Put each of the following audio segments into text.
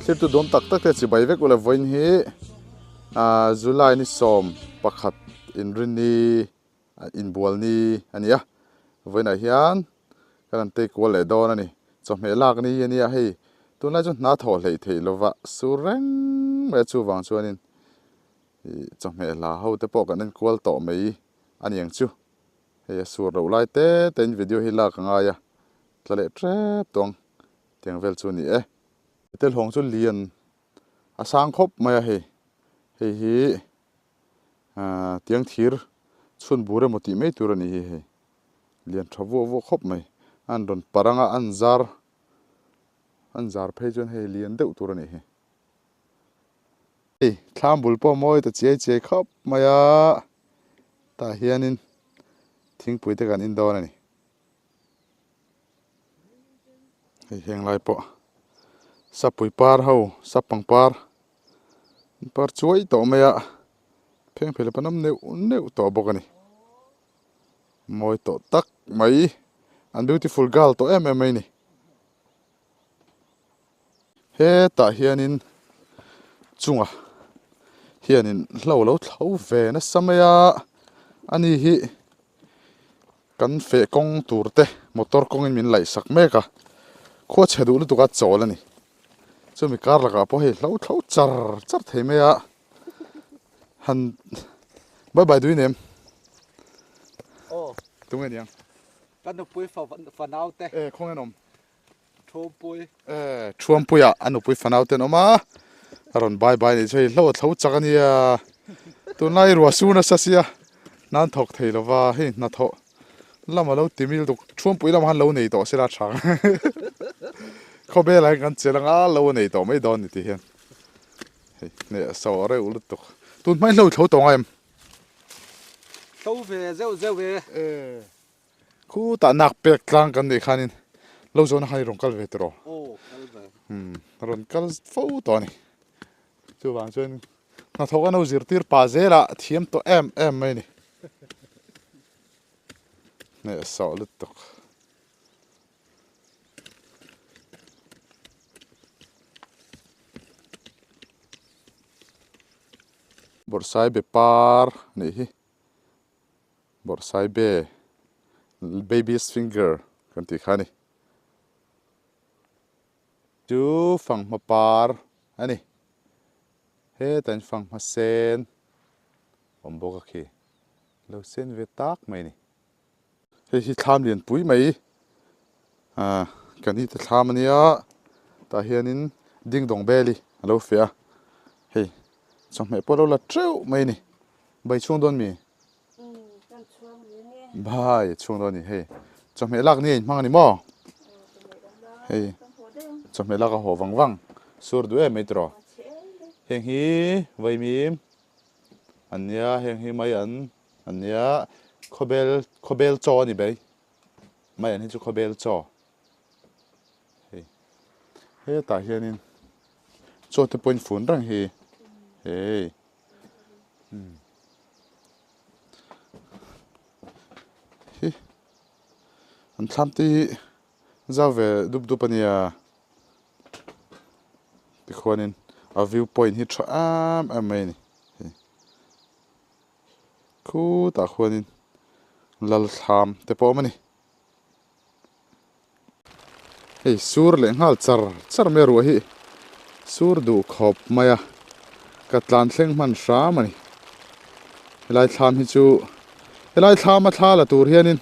Thlir tu dawn tak tak te chibai vek ula vawiin hi ah July ni 11 inrinni inbual ni a ni a vawiinah hian kan han take kual leh dawn a ni chawhmeh lak ni a nia hei tunlai chu hna thawh hleih theih lova sur reng mai a chuvang chuanin ih chawhmeh hla ho te pawh kan en kual tawh mai a ni ang chu hei a sur loh lai te te in video hi lak a ngai a tla leh tep tawng tiang vel chu a ni e. Telhawng chu lian a sang khawp mai a hei hei hi ahh tiang thir chhun bur emaw tih mai tur a ni hi hei lian tha vuah vuah khawp mai an rawn par anga an zar an zar phei chuan hei lian deuh tur a ni hi. Hei thlam bul pawh mawi ta chiai chiai khawp mai a tah hianin thingpui te kan in dawn a ni. Hei heng lai pawh sapui par ho sap pangpar an par chuai tawh mai a pheng phel a panam neuh neuh tawh bawk a ni mawi tawh tak mai an beautiful girl tawh em em mai a ni hetah hianin chungah hianin hlo lo thlo ve nasa mai a ani hi. Kan feh kawng tur te motor kawngin min laih sak mek a, khua chhe duh lutuk a chawl a ni. Chumi kar lakah pawh hei hlo thlo char char thei mai a, han bye bye duin em? Aw. Tunge niang? Ka nupui fanau te. E khawnge an awm? Thuampui. E Thuampuia a nupui fanau te an awm a, a rawn bye bye nih chu hei hlo a thlo chak a nia, tunlai ruah su nasa sia nan thawk thei lo va, hei hnathawh lam a lo ti mil duk, Thuampui lamah khan lo nei tawh sela tha ang khawvelah hian kan chelh anga lo a nei tawh mai dawn ni ti hian hei hneh a sawh reuh lutuk, tun hma hi hlo i thlo tawh ngai em? Thlo ve zeuh zeuh e. E. Khutah nak pek tlang kan neih khanin lo zawhna khan i rawn kal ve tawh rawh. Aw kal ve. Umm rawn kal fo tawh a ni. Chuvang chuan hnathawk a no zirtir pah zelah thiam tawh em em mai a ni. Hnehsawh lutuk. Bawrhsaibe par a nih hi Bawrhsaibe baby's finger kan tih kha a ni. Chu fanghma par a ni. Hetah hian fanghma sen awm bawk a khi. Lo sen ve tak mai a ni. Hei hi thlam lianpui mai ah kan hi te thlam ania tah hianin ding dawng bel hi a lo feh a hei chawhmeh pawh a lo la teuh mai a ni bai chhung dawn mi bai a chhung dawn a ni hei chawhmeh lak ni a inhmang a ni maw hei chawhmeh lak a haw vang vang sur duh em mai tiraw heng hi vaimim an nia heng hi mai an. A nia, khawbel khawbel chaw a ni ber mai an hi chu khawbel chaw hei hetah hianin chaw te pawhin fun reng hi hei umm hi an thlam te hi zau ve dup dup a nia tikhuanin a view point hi tha em em mai a ni hei. Khutah khuanin Lalthlam te pawh a awm a ni. Hei sur leh nghal char char mai a ruah hi sur duh khawp mai a, ka tlan thleng hman hram a ni. Helai thlam hi chu helai thlam a thla la tur hianin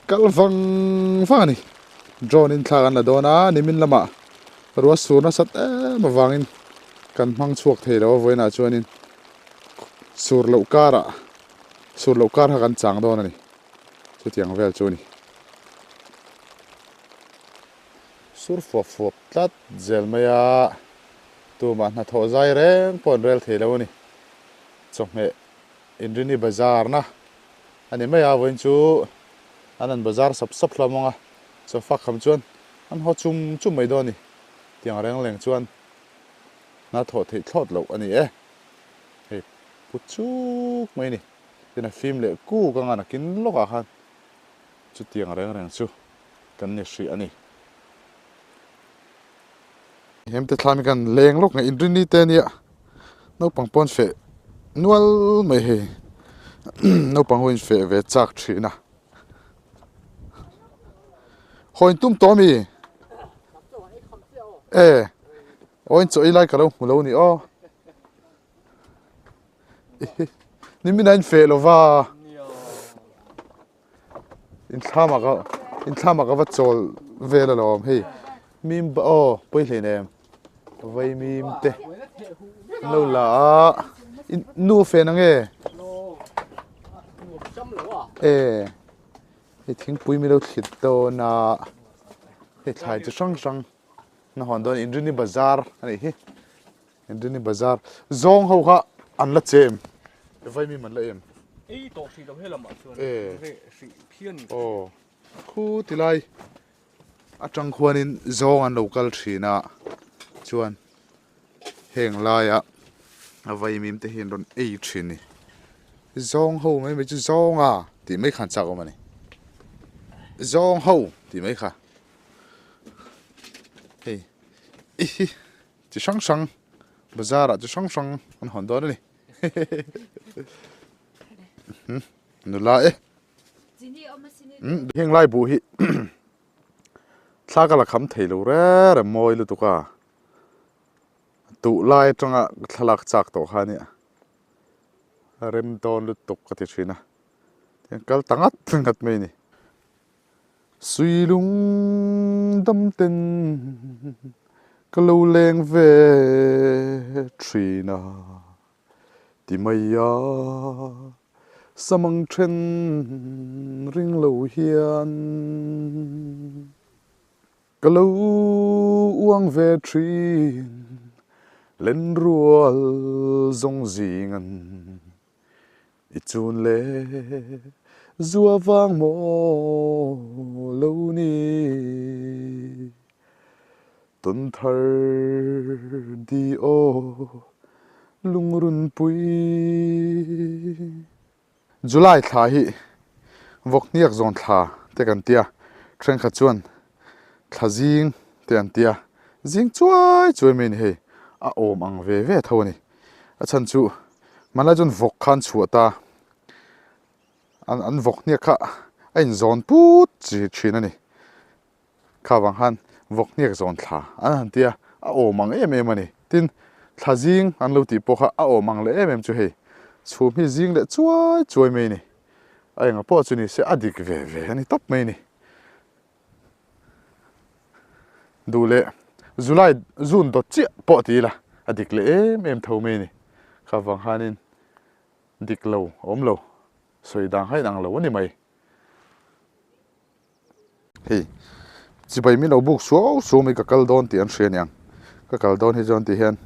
kal vang vang a ni. Drone in thla kan la dawn a, nimin lamah ruah sur nasat em avangin kan hmang chhuak thei lo a vawiinah chuanin. Sur loh karah sur loh kar kha kan chang dawn a ni chutiang vel chu a ni. Sur fuap fuap tlat zel mai a, tumah hnathawh zai reng pawh an rel thei lo a ni. Chawhmeh inrini bazar na a ni mai a, vawiin chu an han bazar sap sap hlawm ang a, chawfak kham chuan an haw chum chum mai dawn a ni. Tiang reng leng chuan hnathawh theih thlawt loh a ni e. Hei pu chuk mai a ni. Tin a fim leh kuk anga nakin lawkah khan chutiang reng reng chu kan ni hrih a ni. Hem te thlami khan leng lawk nge inrini te ania naupang pawn feh nual mai hei naupang ho in feh ve chak thin a. Haw in tum tawh ami? E aw in chaw ei lai ka lo hmu lo ni aw. Nimin a in feh lo va. In thlam ah ka in thlam ah ka va chawl vel alawm hei mim aw pawi hlei nem vai mim te an lo la a in nu fen ang e e hei thingpui mi lo thlit dawn a hei thlai chi hrang hrang na hawn dawn inrini bazar a nih hi inrini bazar zawng ho kha an la che em vai mim an la em ei tawh hrih lo helamah chuan e reh hrih phian aw khu tilai atang khuanin zawng an lo kal thin a chuan heng laia a vaimim te hi an rawn ei thin a ni zawng ho mai mai chu zawng a tih mai kha an chak awm a ni zawng ho tih mai kha hei i hi chi hrang hrang bazar ah chi hrang hrang an hawn dawn a ni nula e heng lai buh hi thla ka la kham thei lo reng reng mawi lutuk a tuh lai atanga thlalak chak tawh kha ania a rem dawn lutuk ka ti thin a tiang kal ta ngat ngat mai a ni. Suilung dam ten ka lo leng ve thin a ti mai a, samang then ring lo hian ka lo uang ve thin lenrual zawng zing an. I chun le zua vang maw lo ni Tawn thar di aw lungrunpui. July thla hi vawkhniak zawn thla te kan tia, thenkhat chuan thla zing te an tia, zing chuai chuai mai a ni hei, a awm ang ve ve tho a ni. A chhan chu. Hmanlai chuan vawk kha an chhuah ta an an vawk hniak kha a inzawn put chi thin a ni. Kha vang khan vawk hniak zawn thla an han ti a, a awm ang em em a ni. Tin, thla zing an lo tih pawh kha a awm ang leh em em chu hei chhum hi zing leh chuai chuai mai a ni. A enga pawh chu ni se a dik ve ve a ni tawp mai a ni. Duh leh July June dawt chiah pawh ti ila a dik leh em em tho mai a ni. Kha vang khanin dik lo a awm lo, sawi dang kha inang lo a ni mai. Hei chibai min lo buk suau suau mai ka kal dawn tih an hria aniang ka kal dawn hi chuan ti hian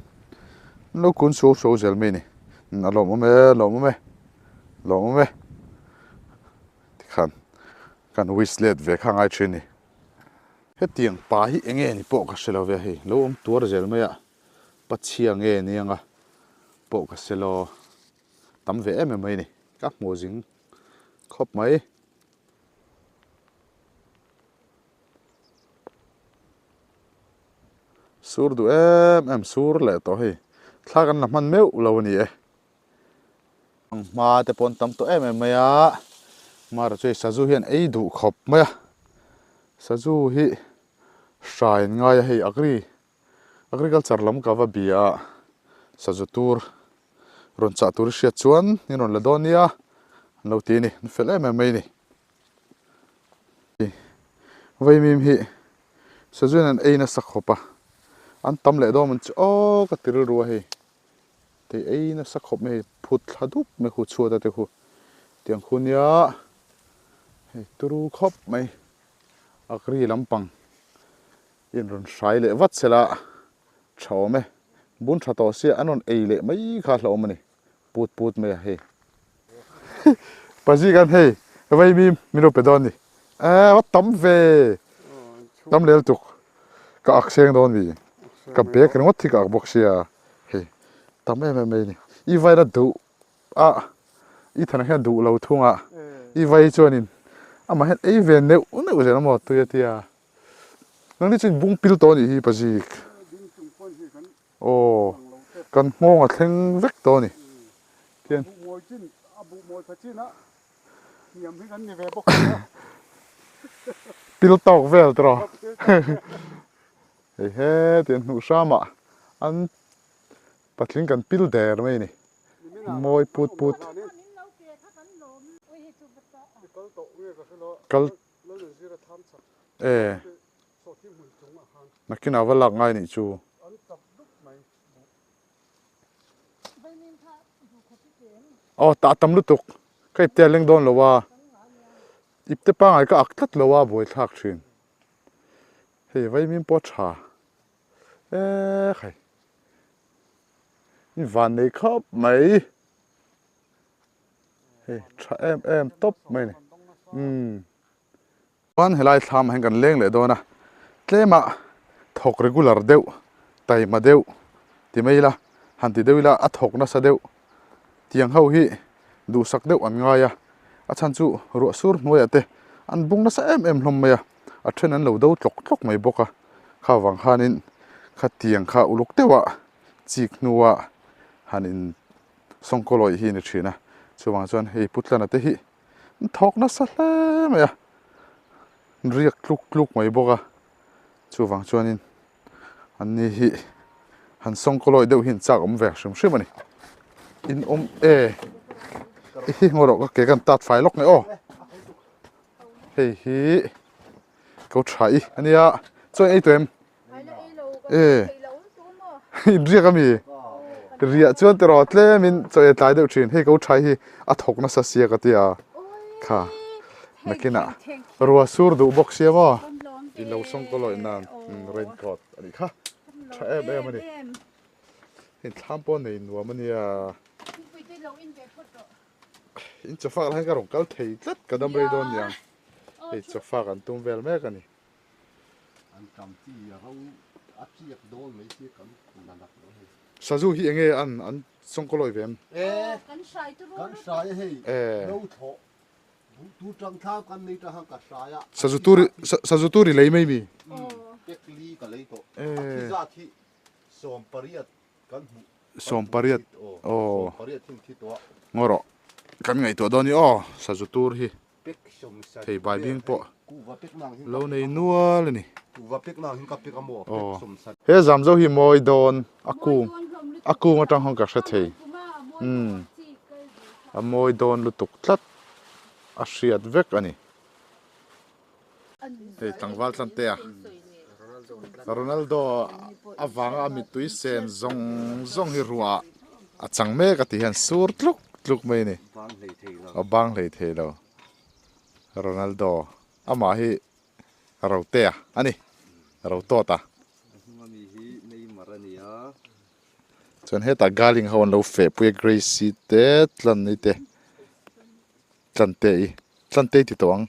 an lo kun suau suau zel mai a ni a lawmawm e a lawmawm e lawmawm e tikhan kan wish let ve kha ngai thin a ni hetiang pa hi eng nge ni pawh ka hre lo ve hei lo awm tuar zel mai a pachhia nge nianga pawh ka hre lo tam ve em em mai a ni ka hmu zing khawp mai. Sur duh em em sur leh tawh hei thla kan la hman meuh lo a ni e. Ang hma te pawh an tam tawh em em mai a, mara chu hei sazu hian ei duh khawp mai a, sazu hi hrai an ngai a hei agri agriculture lam ka va bia a sazu tur rawn chah tur i hriat chuan in rawn la dawn nia an lo ti a ni an fel em em mai a ni. Vaimim hi sazuin an ei nasa khawp a, an tam leh dawn chu aw ka ti rilru a hei, tei ei nasa khawp mai hei phut thla dup mai khu chhuat a te khu tiang khu nia hei turu khawp mai agri lampang in rawn hrai leh vat sela tha awm e, bun tha tawh sia an rawn ei leh mai kha hlauhawm a ni. Put put mai a hei. Pazi kan hei vei mi min lo pe dawn ni. Eh va tam ve. Tam lel tuk. Ka ak seng dawn mi. Ka bag ringawt hi ka ak bawk sia. Hei tam em em mai ni. I vai la duh a i thana hian duh lo thung a. I vai chuanin amah hian ei ve neuh neuh zel amaw tui a tia. Nangni chu in bung pil tawh a nih hi Pazik. Aw, kan nghawng a thleng vek tawh a ni. Tian. Pil tawk vel tawh. Hei he tian hnuh hramah an patling kan pil der mai a ni. Mawi put put. Kal e. Nakinah va lak ngai nih chu. Aw tah tam lutuk ka ipte a leng dawn lo a ipte pangai ka ak tlat lo a buaithlak thin hei vaimim pawh tha e khai in van nei khawp mai hei tha em em tawp mai ni umm. Chuan helai thlam ah hian kan leng leh dawn a, tlema thawk regular deuh, taima deuh ti mai ila, han ti deuh ila a thawk nasa deuh tiang ho hi duhsak deuh an ngai a, a chhan chu ruah sur hnuaiah te an bung nasa em em hlawm mai a, a then an lo do tlawk tlawk mai bawk a, kha vang khanin khatiang kha uluk deuhah chik hnuah han in sawngkawlawih hi a ni thin a, chuvang chuan hei Putlana te hi. An thawk nasa hle mai a, an riak tluk tluk mai bawk a, chuvang chuanin an ni hi han sawngkaw lawi deuh hi an chak awm ve hrim hrim a ni. In awm e i ngaw rawh ka ke kan tat fai lawk mai aw hei hi ko tha i ania chuan ei tawh em E in riak ami riah chuan tiraw tlemin chaw ei tlai deuh thin hei ko thai hi a thawk nasa sia ka tia kha nakinah rua sur duh bawk sia maw in lo sawng kaw lawih nan raincoat a nih kha tha em em a ni hei thlam pawh nei nuam a nia in chawfak lah hian ka rawn kal thei tlat ka dam rei dawn niang hei chawfak an tum vel mek a ni. An tam chi a ro a chiak dawn mai sia kan la nak lo hei. Sazu hi enge an an sawngkaw lawi ve em? E kan hrai a hei no thlawh buh tur tang thlam kan nei tang khan ka hrai a. Sazu tur sazu tur i lei mai mi? Tek li ka lei tawh a thi zat hi 18 kan hmuh. Sawmpariat aw ngaw rawh kan ngaihtuah dawn i aw sazu tur hi thei bai bing pawh lo nei nual a ni aw he zamzo hi mawi dawn a kung a kung atang hawn ka hre thei umm a mawi dawn lutuk tlat a hriat vek a ni. Hei tlangval tlan te a Ronaldo avanga a mittui sen zawng zawng hi ruah a chang mek a tih hian sur tluk tluk mai a ni a bang hlei thei lo Ronaldo amah hi Rotea a ni Rotawta chuan hetah Garling ho an lo feh pui a Gracie te tlan ni te. Tlante i Tlante i ti tawh ang.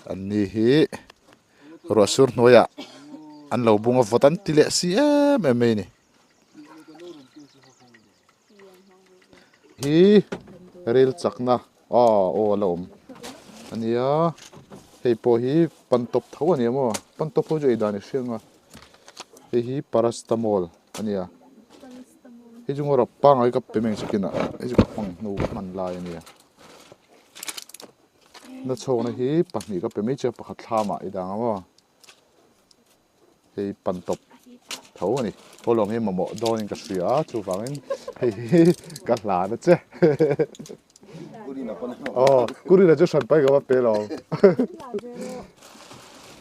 An ni hi ruah sur hnuaiah an lo bung a vawt an ti leh si em em mai a ni. Hi rel chakna aw aw a la awm a nia hei pawh hi pan tawp tho a ni a maw pan tawp ho chu ei dan i hria ang a hei hi paracetamol a nia. Hei chu ngawrh pangai ka pe mai ang chikin ah hei chu ka hmang hnu ka hman lai a nia na chhawkna hi pahnih ka pe mai che pakhat thlam ah i dang ang aw hei pan tawp tho a ni haw lawm hi mamawh dawn in ka hria a chuvangin hei hi ka hlan a che aw kurina chu hran pai ka va pe lo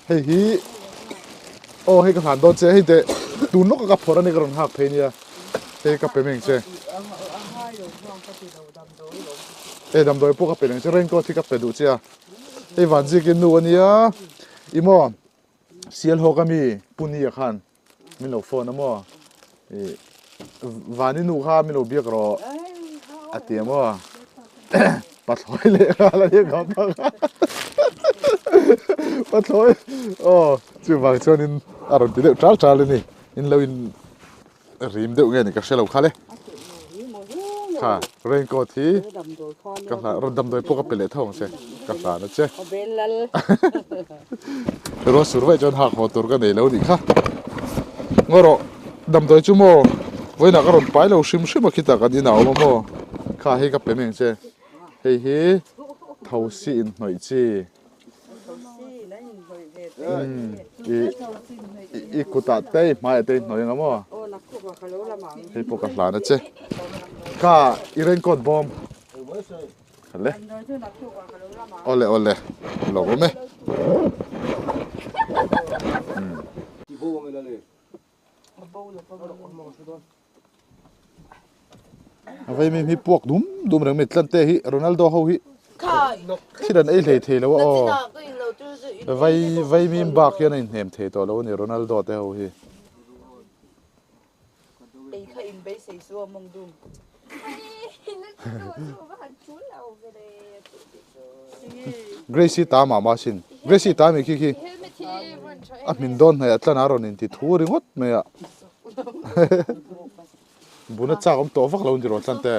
hei hi aw hei ka hlan dawn che hei teh tun lawk a ka phawrh a ni ka rawn nghak phei nia hei ka pe meng che e damdawi pawh ka pe meng che raincoat hi ka pe duh che a hei vanzikin nu a nia i maw sial hawk ami puni a khan min lo phone a maw ih vani nu kha min lo biak rawh a ti a maw pathlawi leh nghal a nia ka hmang a pathlawi aw chuvang chuanin a rawn ti deuh ṭal ṭal a ni in lo in rim deuh nge ni ka hre lo kha le kha raincoat hi ka hla rawn damdawi pawh ka pe leh tho ang che ka hlan a che Ruah sur vaih chuan hak haw tur ka nei lo nih kha. Ngaw rawh, damdawi chu maw vawiinah ka rawn pai lo hrim hrim a khitah kan inah a awm a maw? Kha hei ka pe mai ang che. Hei hi thosi inhnawih chi. Umm i kutah te i hmaiah te i hnawih ang a maw? Hei pawh ka hlan a che. Kha i raincoat bawm. Le. Awle awle lo awm e. A vei mi hi puak dum dum reng mai tlan te hi Ronaldo ho hi thil an ei hlei thei lo a aw. Vai vai mim bak hian a inhnem thei tawh lo a ni Ronaldo te ho hi. Ei kha in beisei chu a mawng dum. Gracie ta mah mah sin. Gracie ta mi khi khi. A hmin dawn hnaih ah tlan a rawn in ti thu ringawt mai a. Buna chak awm tawh vak lo an ti rawn tlan te.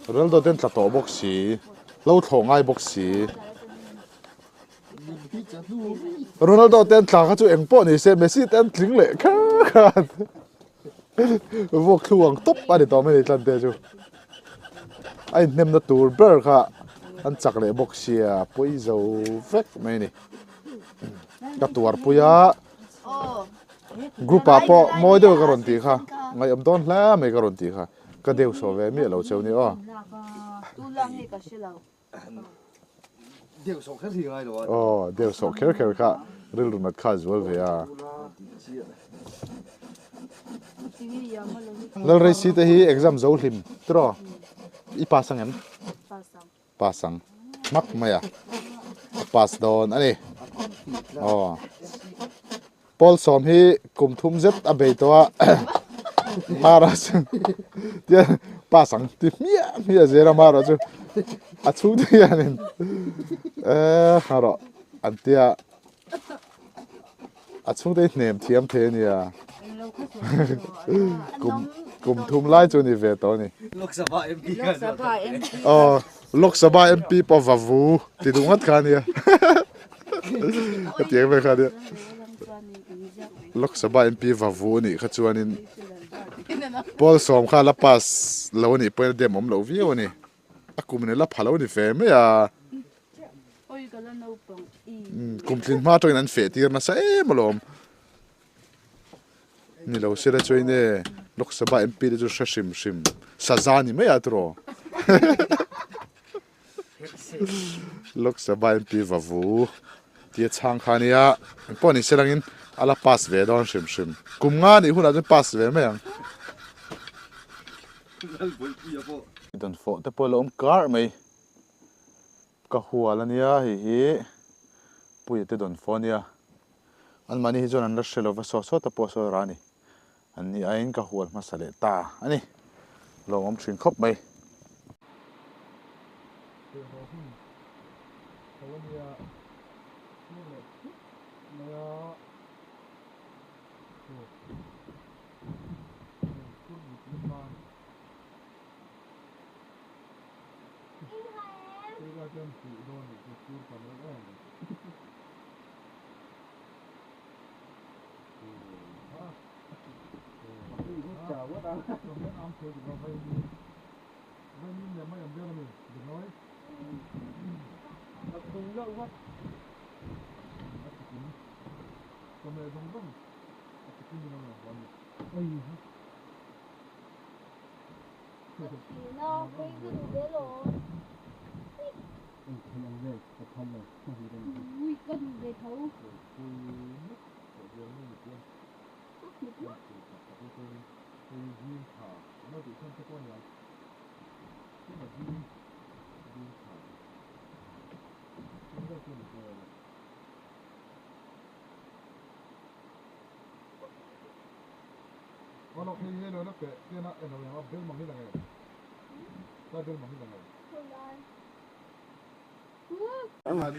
Ronaldo ten tla tawh bawk si. Lo thlawh ngai bawk si. Ronaldo te an tla kha chu eng pawh ni se Messi te an tling leh kher khan vuak thlu ang tawp a ni tawh mai ni tlan te chu a inhnemna tur ber kha an chak leh bawk sia pawi zo vek mai ni ka tuar pui a group ah pawh mawi deuh ka rawn tih kha ngaihawm dawn hle mai ka rawn tih kha ka deuh sawh ve miah lo cheu ni aw. Deuh sawh kher hi ngai lo a. Aw, deuh sawh kher kher kha rilru nat kha a zual ve a. Lalreisi te hi exam zo hlim tiraw? I pass ang em? Pass ang. Hmak mai a. A pass dawn a ni. Aw. Paul sawm hi kum thum zet a bei tawh a Mara chu tian pass ang ti hmiah hmiah zel a Mara chu a chhung te hianin eh ha rawh an tia a chhung te hi hnem thiam thei a nia kum kum thum lai chu ni ve tawh a ni Lok Sabha MP aw Lok Sabha MP pawh vavu ti duh ngawt kha a nia. Ka tiang ve kha nia. Lok Sabha MP vavu a nih kha chuanin Pawl sawm kha la pass lo a nih pawhin a dem awm loh viau a ni. A kum in a la pha lo a ni ve mai a. Kum tlin hma atangin an feh tir nasa em alawm. Ni lo sela chuan e Lok Sabha MP te chu hre hrim hrim saza ni mai a tiraw. Lok Sabha MP vavu tia chhang kha nia engpawh ni se langin a la pass ve dawn hrim hrim. Kum nga nih hunah chuan pass ve mai ang. Dawnfawh te pawh a la awm kar mai. Ka hual a nia hei hi Puia te dawnfawh a nia. Anmahni hi chuan an la hre lova saw saw ta pawh sawi rah a ni. An ni aiin ka hual hmasa leh ta a ni. Lawmawm thin khawp mai.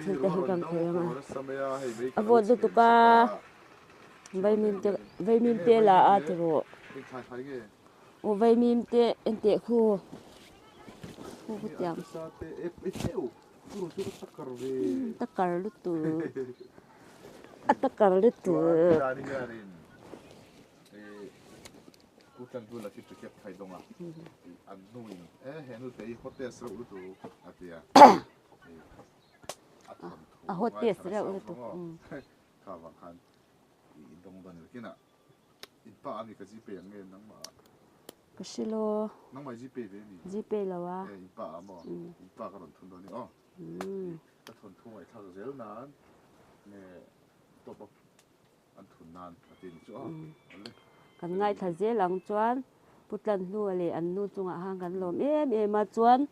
Thil te hi kan khawi ang a, a vawt lutuk a, vaimim te vaimim te la a ti rawh aw vaimim te enteh khu khu khutiang takar lutuk a takar lutuk. A hot test reuh lutuk ka hrelo gpay lo a Kan ngaithla zel ang chuan Pu Tlanhlua leh an nu chungah khan kan lawm em em a, chuan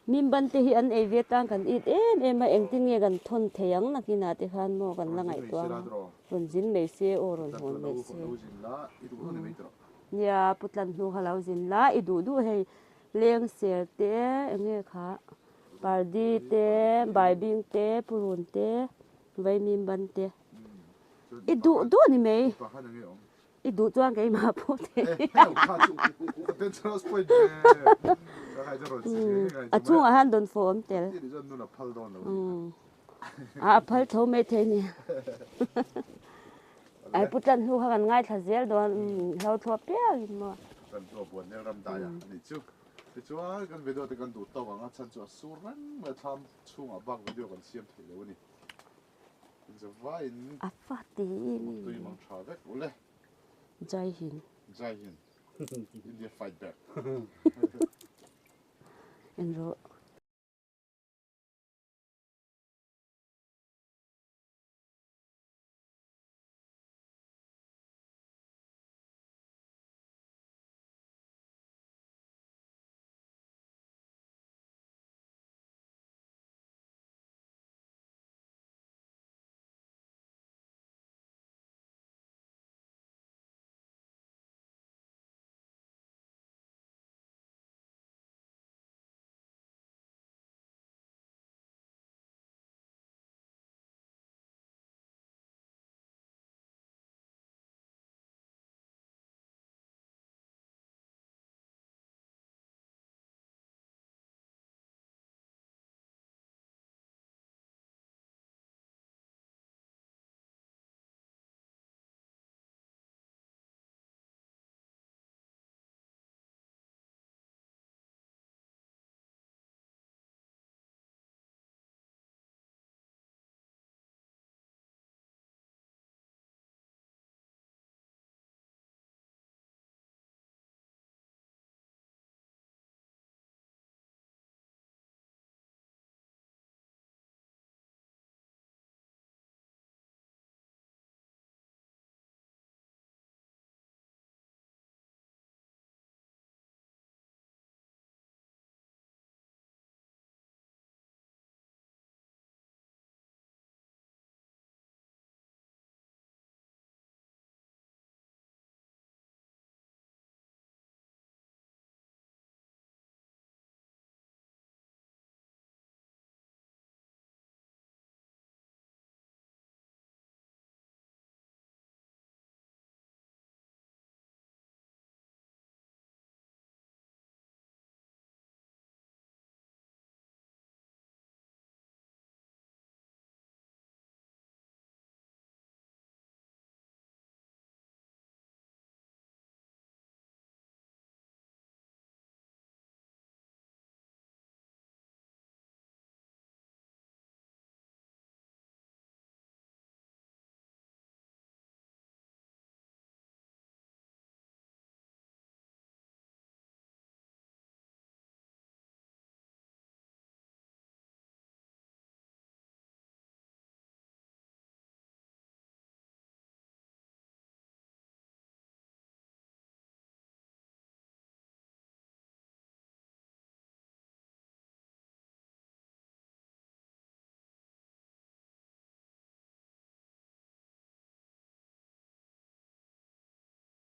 Mimban te hi an ei ve tan kan it em em a, engtin nge kan thawn thei ang nakinah te khan maw kan la ngaihtuah ang a, rawn zin mai se aw rawn hawn mai se. Nia Pu Tlanhlu kha lo zin la, i duh duh hei leng ser te eng nge kha pardi te baibing te purun te vaimimban te. I duh duh a ni mai. I duh chuan keimah pawh thei. A chhungah hian dawnfawh awm tel. A phal tho mai thei a ni. Ai pu tlan hnu kha kan ngaithla zel dawn hlo thlawh piangin maw. Kan chu a buan nel ram dai a anih chu. Tichuan kan video te kan duh tawk ang a chhan chu a sur reng mai a thlam chhungah bak video kan siam thei lo a ni. A fa ti mi. Jai Hind. Jai Hind. India fight back. En rawh.